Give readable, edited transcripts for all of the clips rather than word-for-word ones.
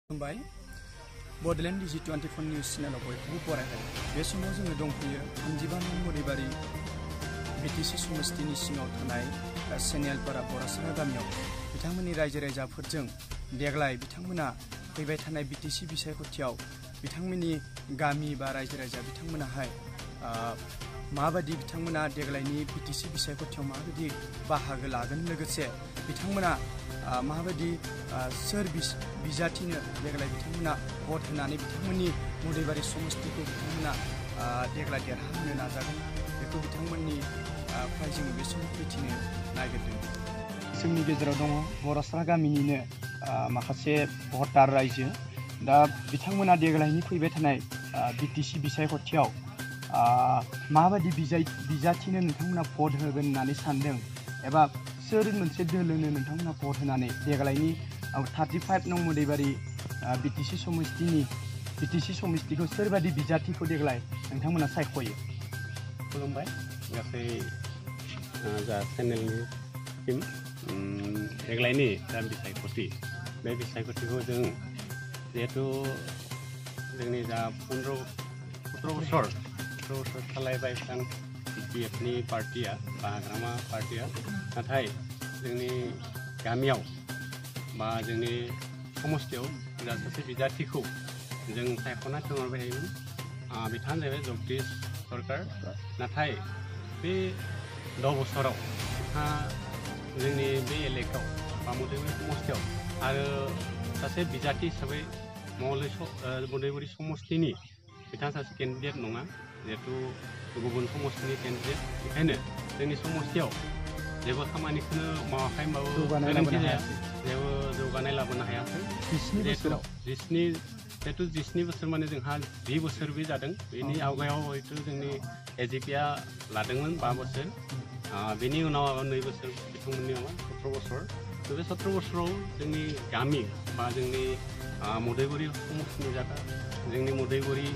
खुलुमबाय बडलेण्ड डिजि24 निउज चेनेलाव बयखौबो बरायबाय। बे समाव जोङो दंफैयो 35 नं मदैबारि बिटिसि समस्तिनि सिङाव थानाय सेनेलपारा बरासारा गामियाव बिथांमोननि रायजो राजाफोरजों देग्लाय बिथांमोना फैबाय थानाय बिटिसि बिसायख'थियाव बिथांमोननि गामि बा रायजो राजा बिथांमोनाहाय माबादि बिथांमोना देग्लायनि बिटिसि बिसायख'थियाव माबादि बाहागो लागोन, लोगोसे बिथांमोना माबादि सोर बिजाथिनो देग्लाय बिथांमोना भट होनानै बिथांमोननि मदैबारि समस्तिखौ बिथांमोना देग्लाय देरहाहोनो नाजागोन, बेखौ बिथांमोननि फ्राय जोङो बे समाव मिथिनो नागिरदों। जोंनि गेजेराव दङ बरासारा गामिनिनो माखासे भटार रायजो। दा बिथांमोना देग्लायनि फैबाय थानाय बिटिसि बिसायख'थियाव माबादि बिजाथिनो नोंथांमोना भट होगोन होननानै सानदों, एबा सोर मोनसे दोलोनो नोंथांमोना भट होनानै देग्लायनि 35 नं मदैबारि बिटिसि समस्तिखौ सोरबादि बिजाथिखौ देग्लाय नोंथांमोना सायख'यो? खुलुमबाय गासै जा चेनेलनि टीम। देग्लायनि जा बिसायख'थि, बे बिसायख'थिखौ जों जिहेतु जोंनि जा 17 बोसोर सालायबाय थानाय BPFनि पार्टिया बा हाग्रामा पार्टिया, नाथाय जोंनि गामियाव बा जोंनि समस्तियाव जा सासे बिजाथिखौ जों सायख'ना थिनहरबाय थायोमोन। बिथाङानो जाहैबाय जगदीश सरकार। नाथाय बे 10 बोसोराव बिथाङा जोंनि बे एलेकायाव बा मदैबारि समस्तियाव आरो सासे बिजाथि हिसाबै मदैबारि समस्तिनि बिथाङा सासे केन्डिडेट नङा, जिहेतु गुबुन समस्तिनि केन्डिडेट। बेखायनो जोंनि समस्तियाव जेबो खामानिखौनो मावाखै, होनबाबो गोरोन्थि जाया, जेबो जौगानाय लाबोनो हायाखै। जिहेतु 17 बोसोर माने जोंहा 2 बोसोर बे जादों। बेनि आवगायाव हयथ' जोंनि AGPआ लादोंमोन 5 बोसोर, बेनि उनाव 2 बोसोर बिथांमोननि 17 बोसोर। बे 17 बोसोराव जोंनि गामि बा जोंनि मदैबारि समस्तिनि जायगा, जोंनि मदैबारि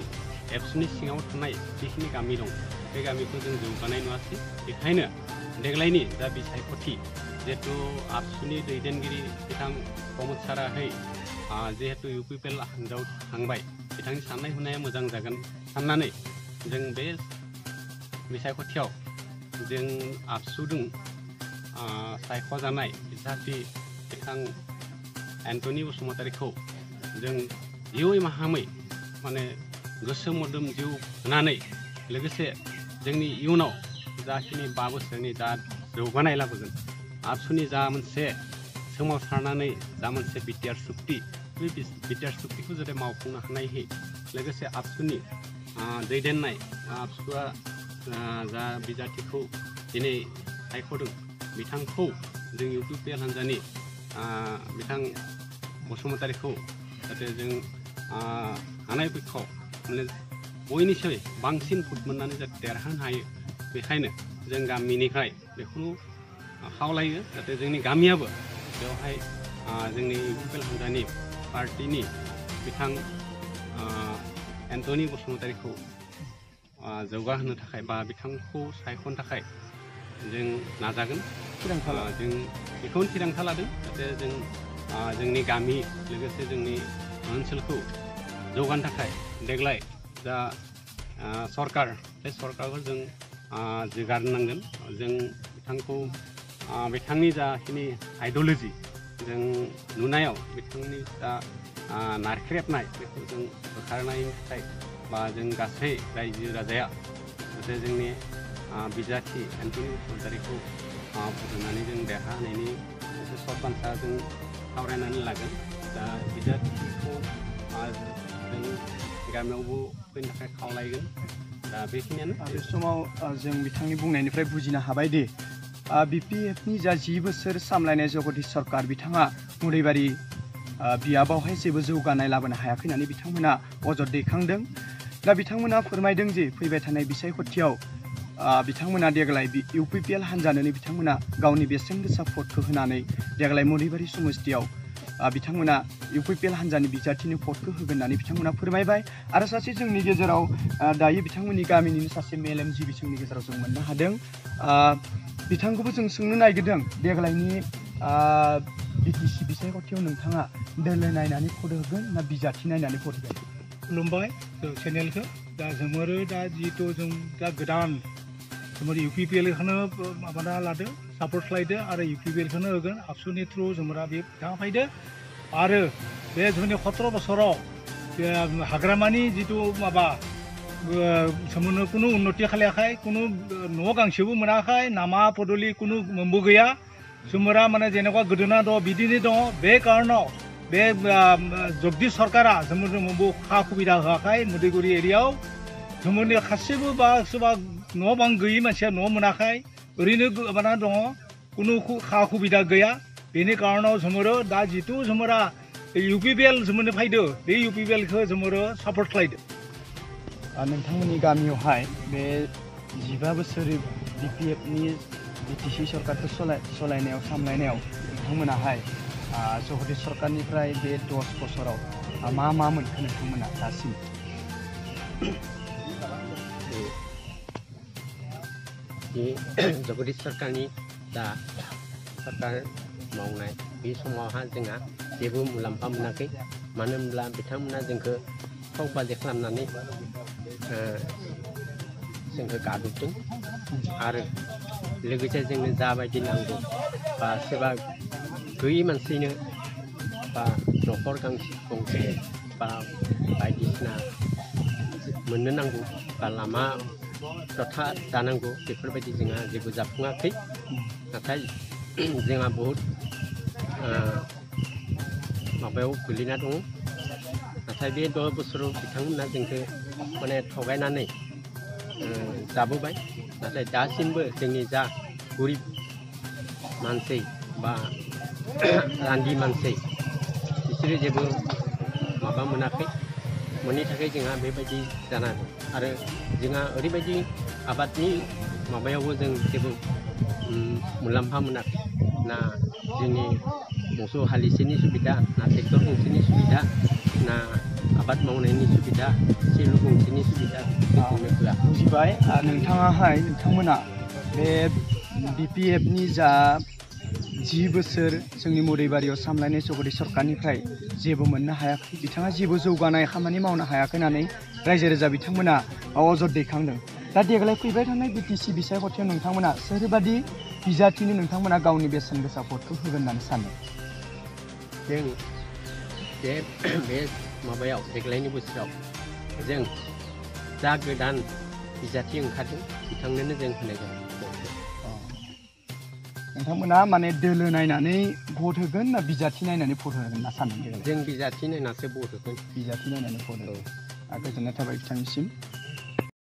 एबसुनि सिङाव थानाय जिखिनि गामि दं, बे गामिखौ जों जौगानाय नुवासै। बेखायनो देग्लायनि जा बिसायख'थि, जिहेतु आबसुनि दैदेनगिरि बिथां प्रमद साराहै जिहेतु UPPL हान्जायाव थांबाय, बिथांनि साननाय हनाया मोजां जागोन साननानै जों बे बिसायख'थियाव जों आबसुजों सायख'जानाय बिजाथि बिथां एन्टनि बसुमतारीखौ जों जिउयै माहामै माने गोसो मोदोम जिउ होनानै, लोगोसे जोंनि इयुनाव जाखिनि 5 बोसोरनि जा जौगानाय लाबोगोन, आबसुनि जा मोनसे सोमावसारनानै जा मोनसे बिटिआर सुक्ति, बे बिटिआर सुक्तिखौ जाहाथे मावफुंनो हानायहै, लोगोसे आबसुनि दैदेननाय आबसुआ जा बिजाथिखौ दिनै सायख'दों, बिथांखौ जों UPPL हान्जानि बिथां बसुमतारीखौ जाहाथे जों हानाय पक्षआव माने बयनिख्रुइ बांसिन भट मोननानै जाहाथे देरहानो हायो। बेखायनो जों गामिनिफ्राय बेखौनो खावलायो, जाहाथे जोंनि गामियाबो बेवहाय जोंनि UPPL हान्जानि पार्टिनि बिथां एन्टनि बसुमतारीखौ जौगाहोनो थाखाय बा बिथांखौ सायख'नो थाखाय जों नाजागोन। जों बेखौनो थिरांथा लादों, जाहाथे जों जोंनि गामि लोगोसे जोंनि ओनसोलखौ जौगानो थाखाय देग्लाय जा सरकार, बे सरकारखौ जों जौगाहोनांगोन। जों बिथांखौ बिथांनि जाखिनि आइडिय'लजि जों नुनायाव बिथांनि जा नारख्रेबनाय, बेखौ जों होखारनायनि थाखाय बा जों गासै रायजो राजाया जाहाथे जोंनि बिजाथि एन्टनि बसुमतारीखौ भट होनानै जों देरहाहोनायनि मोनसे सरपन्चआ जों सावरायनानै लागोन। दा बिजाथिखौ जों गामियावबो फैनो थाखाय खावलायगोन। दा बेखिनियानो। बे समाव जों बिथांनि बुंनायनिफ्राय बुजिनो हाबाय दि BPFनि जा 10 बोसोर सामलायनाय जगदीश सरकार, बिथाङा मदैबारि बियाबावहाय जेबो जौगानाय लाबोनो हायाखै होननानै बिथांमोना अजद दैखांदों। दा बिथांमोना फोरमायदों जे फैबाय थानाय बिसायख'थियाव बिथांमोना देग्लाय UPPL हान्जानो बिथांमोना गावनि बेसेन गोसा भटखौ होनानै देग्लाय मदैबारि समस्तियाव बिथांमोना UPPL हान्जानि बिजाथिनो भटखौ होगोन होननानै बिथांमोना फोरमायबाय। आरो सासे जोंनि गेजेराव दायो बिथांमोननि गामिनिनो सासे मेलेमजिबि जोंनि गेजेराव जों मोननो हादों। बिथांखौबो जों सोंनो नागिरदों, देग्लायनि BTC बिसायख'थियाव नोंथाङा दोलो नायनानै भट होगोन ना बिजाथि नायनानै भट होगोन? खुलुमबाय चेनेलखौ दा जोंमोरो दा जिहेतु जों दा गोदान जोंमोर UPPL खौनो माबाना लादो सापर्ट खालायदो आरो UPPL खौनो होगोन आबसुनि थ्रु जोंमोरा बे बिथाङा फैदो आरो बे जोंनि 17 बोसोराव हाग्रामानि जितु माबा सोमोन्दै कुनु उन्नति खालायाखै कुनु न' गांसेबो मोनाखै नामा पदलि कुनु मोनबो गैया जोंमोरा माने जेनेबा गोदोना दं बिदिनो दं बे कारनाव बे जगदीश सरकारा जोंमोरनो मोनबो खा सुबिदा होआखै मुदैगुरि एरियायाव जोंमोरनि गासैबो बा सोरबा न' बां गैयि मानसिया न' मोनाखै ओरैनो माबा दङ कुनु खा सुबिदा गैया बेनि कारनाव जोंमोरो दा जितु जोंमोरा UPPL जोंमोरनो फैदो बे UPPL खौ जोंमोरो सापर्ट खालायदो नोंथांमोननि गामियावहाय बे 15 बोसोर BPF नि BTC सरकारखौ सालायनायाव सामलायनायाव नोंथांमोनाहाय जगदीश सरकारनिफ्राय बे 10 बोसोराव मा मोनखो नोंथांमोना दासिम? जगदीश सरकारनि दा सरकार मावनाय बे समावहा जोंहा जेबो मुलाम्फा मोनाखै मानो होनब्ला बिथांमोना जोंखौ फाव बाजि खालामनानै जोंखौ गादबदों आरो लोगोसे जोंनो जाबायदि नांगौ बा सोरबा गैयि मानसिनो बा न'खर गंसे बा बायदिसिना मोननो नांगौ बा लामा दथा जानांगौ बेफोरबायदि जोंहा जेबो जाफुङाखै नाथाय जोंहा बहुद माबायाव गोलैना दङ नाथाय बे 10 बोसोराव बिथांमोना जोंखौ माने थगायनानै जाबोबाय नाथाय दासिमबो जोंनि जा गरिब मानसि बा रान्दि मानसि बिसोरो जेबो माबा मोनाखै मोननि थाखाय जोंहा बेबायदि जाना दं आरो जोंहा ओरैबायदि आबादनि माबायावबो जों जेबो मुलाम्फा मोनाखै ना जोंनि मोसौ हालिसेनि सुबिदा ना ट्रेक्टर गंसेनि सुबिदा ना आबाद मावनायनि सुबिदा सिलु गंसेनि सुबिदा बुजिबाय नोंथाङाहाय नोंथांमोना बे BPF नि जा 10 बोसोर जोंनि मुदैबारियाव सामलायनाय जगदीश सरकारनिफ्राय जेबो मोननो हायाखै बिथाङा जेबो जौगानाय खामानि मावनो हायाखै होननानै रायजो राजा बिथांमोना अजद दैखांदों दा देग्लाय फैबाय थानाय BTC बिसायख'थियाव नोंथांमोना सोरबादि बिजाथिनो नोंथांमोना गावनि बेसेन गोसा भटखौ होगोन होननानै सानो? जों बे माबायाव देग्लायनि बोसोराव जों जा गोदान बिजाथि ओंखारदों बिथांनोनो जों होनाय जागोन नोंथांमोना माने दोलो नायनानै भट होगोन ना बिजाथि नायनानै भट होगोन ना सानदों? जों बिजाथि नायनासो भट होगोन बिजाथि नायनानै भट होगोन गोजोननाय थाबाय बिथांनिसिम